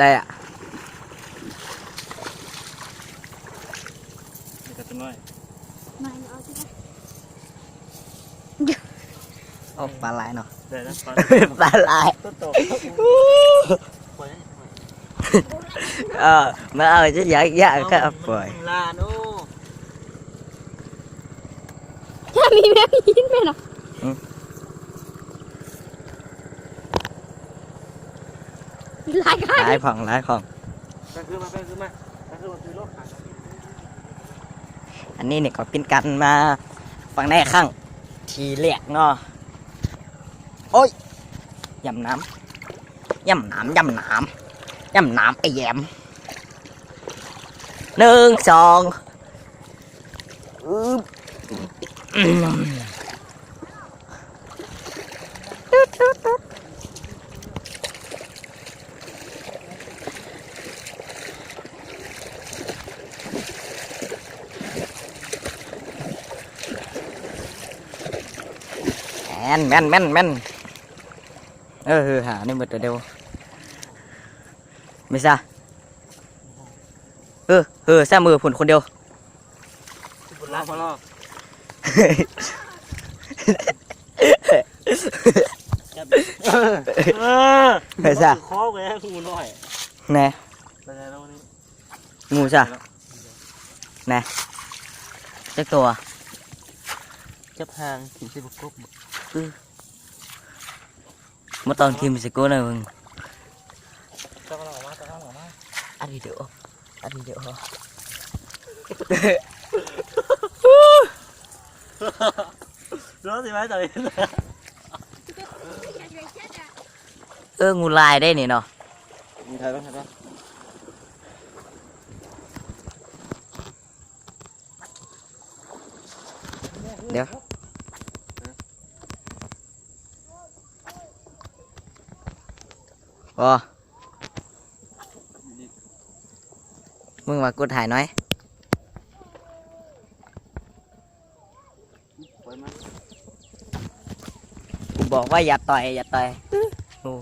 ໄດ້ອະ ນີ້ກໍຕົວນ້ອຍ ມາເອົາຊິ ໂອ້ ປາຫຼາຍເນາະ ໄດ້ແລ້ວ ປາ ປາຫຼາຍ ໂຕໂຕ ເອີ ມາເອົາຈະຢາກ ຢາກ ເອົາ ກໍປ່ອຍ ລາໂນ ຖ້າມີແມ່ຍິນແມ່ນເນາະ ອືມ ຫຼາຍ ຫຼາຍຂອງ ຫຼາຍຂອງ ແປງຄືນມາ ແປງຄືນມາ ແປງຄືນມາ ຄືລົດ ອັນນີ້ນີ້ກໍເປັນການມາຝັ່ງໃນຄັ້ງທີແລກເນາະ ໂອ້ຍ ຢຳນ້ຳ ຢຳນ້ຳ ຢຳນ້ຳ ຢຳນ້ຳໄອ້ແຢມ ໜຶ່ງ ສອງ ອືບ ແມ່ນ ແມ່ນ ແມ່ນ ແມ່ນ ເອີ ຫານີ້ໝົດແຕ່ດຽວ ມີຊະ ເອີ ເອີ ແຊມ ເອີ ພຸ້ນຄົນດຽວ ລາວມາລອ ເອີ ໄປຊະ ຄອແວງ ງູນ້ອຍ ແນ່ ໄປແລ້ວນີ້ ງູຊະ ແນ່ ຈັກຕົວ ຈັບຫາງ ຖິ້ມໃສ່ບັກກົບ ອື ບໍ່ຕ້ອງຖິ້ມໃສ່ກົບນະເບິ່ງ ເຈົ້າກຳລັງອອກມາ ເຈົ້າກຳລັງອອກມາ ອັດວິດີໂອ ອັດວິດີໂອ ເນາະ ຊິໄວ້ຕອນນີ້ ເອີ ງູຫຼາຍເດ້ນີ້ເນາະ ຖ່າຍລວມ ຖ່າຍລວມ. ດຽວ ບໍ່ ມຶງວ່າກູຖ່າຍໜ້ອຍ ກູບອກວ່າຢ່າຕ່ອຍ ຢ່າຕ່ອຍ ໂອ້.